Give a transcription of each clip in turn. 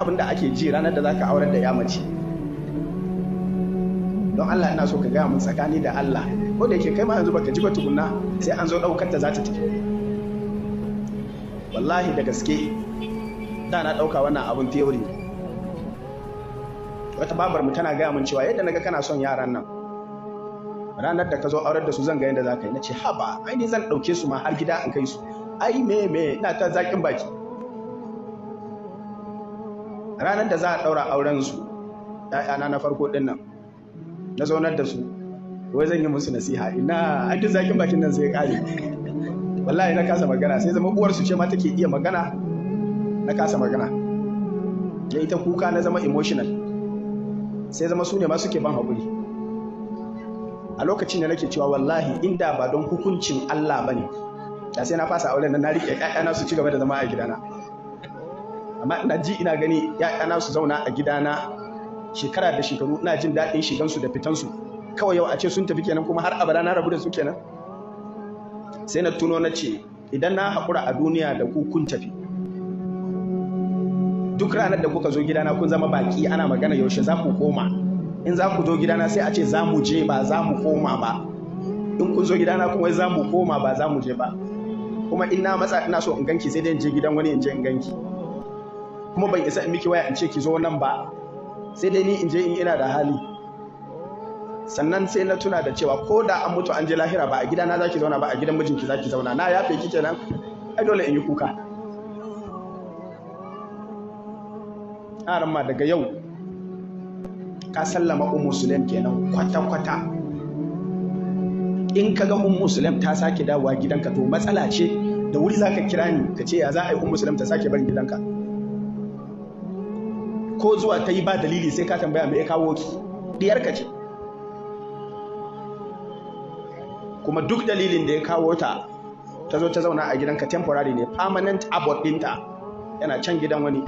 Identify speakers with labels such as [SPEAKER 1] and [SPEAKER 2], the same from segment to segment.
[SPEAKER 1] Abin da ake ji ranar da zaka aurar da ya mace, don Allah ina so ka gaya mun tsakani da Allah, ko da yake kai ma yanzu baka ji ba tukunna, sai an zo daukar ta za ta tafi. Wallahi da gaske, da na dauka wannan abun theory. Wata babar mu tana gaya mun cewa yadda naga kana son yaran nan, ranar da ka zo aurar da su zan ga yadda za ka yi. Na ce, "Haba, ai ni zan ɗauke su ma har gida in kai su." Ai me me ina ta zaƙin baki. Ranar da za a ɗaura auren su, ‘ya'yana na farko ɗin nan, na zaunar da su wai zan yi musu nasiha. Ina, ai duk zaƙin bakin nan sai ya ƙare. Wallahi na kasa magana, sai zama uwarsu ce ma take iya magana. Na kasa magana, ya ita kuka, na zama emotional, sai zama su ne ma suke ban haƙuri. A lokacin da nake cewa wallahi inda ba don hukuncin Allah ba ne, da sai na fasa auren nan, na riƙe ‘ya'yana su ci gaba da zama a gidana. Amma ina ji ina gani ‘ya'yana su zauna a gidana shekara da shekaru, ina jin daɗin shigansu da fitansu, kawai yau a ce sun tafi kenan, kuma har abada na rabu da su kenan. Sai na tuno na ce, idan na haƙura a duniya da ku kun tafi, duk ranar da kuka zo gidana kun zama baki, ana magana yaushe za ku koma. In za ku zo gidana sai a ce za mu je, ba za mu koma ba. In kun zo gidana kuma za mu koma, ba za mu je ba. Kuma in na matsa ina so in ganki, sai dai in je gidan wani in je in ganki. Kuma ban isa in miki waya in ce ki zo nan ba, sai dai ni in je in ina da hali. Sannan sai na tuna da cewa ko da an mutu an je lahira, ba a gidana zaki zauna ba, a gidan mijinki zaki zauna. Na yafe ki kenan. Ai dole in yi kuka. Aran ma daga yau ka sallama Ummu Sulaim kenan kwata-kwata. In ka ga Ummu Sulaim ta sake dawowa gidanka, to matsala ce. Da wuri za ka kira ni ka ce ya za a yi Ummu Sulaim ta sake barin gidanka. Ko zuwa ta yi ba dalili, sai ka tambaya me ya kawo ki. Diyarka ce. Kuma duk dalilin da ya kawo ta ta zo ta zauna a gidanka temporary ne. Permanent abode ɗinta yana can gidan wani.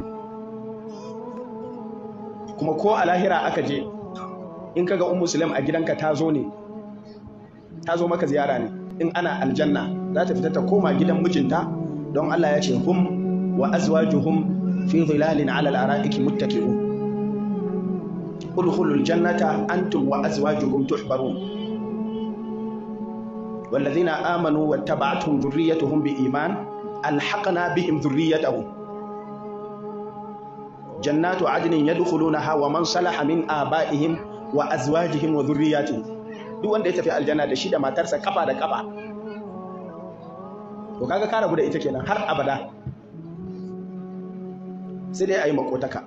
[SPEAKER 1] Kuma ko a lahira aka je, in kaga Ummu Sulaim a gidanka, ta zo ne, ta zo maka ziyara ne. In ana aljanna za ta fita ta koma gidan mijinta, don Allah ya ce hum wa azwajuhum fi dhilalin ala al-ara'iki muttaki'un, udkhulul jannata antum wa azwajukum tuhbarun. والذين آمنوا واتبعتهم ذريتهم بإيمان ألحقنا بهم ذريتهم جنات عدن يدخلونها ومن صلح من آبائهم وأزواجهم وذرياتهم. Duk wanda ya tafi aljanna da shi da matarsa kafa da kafa. To kaga ka rabu da ita kenan har abada, sai dai ayi makotaka.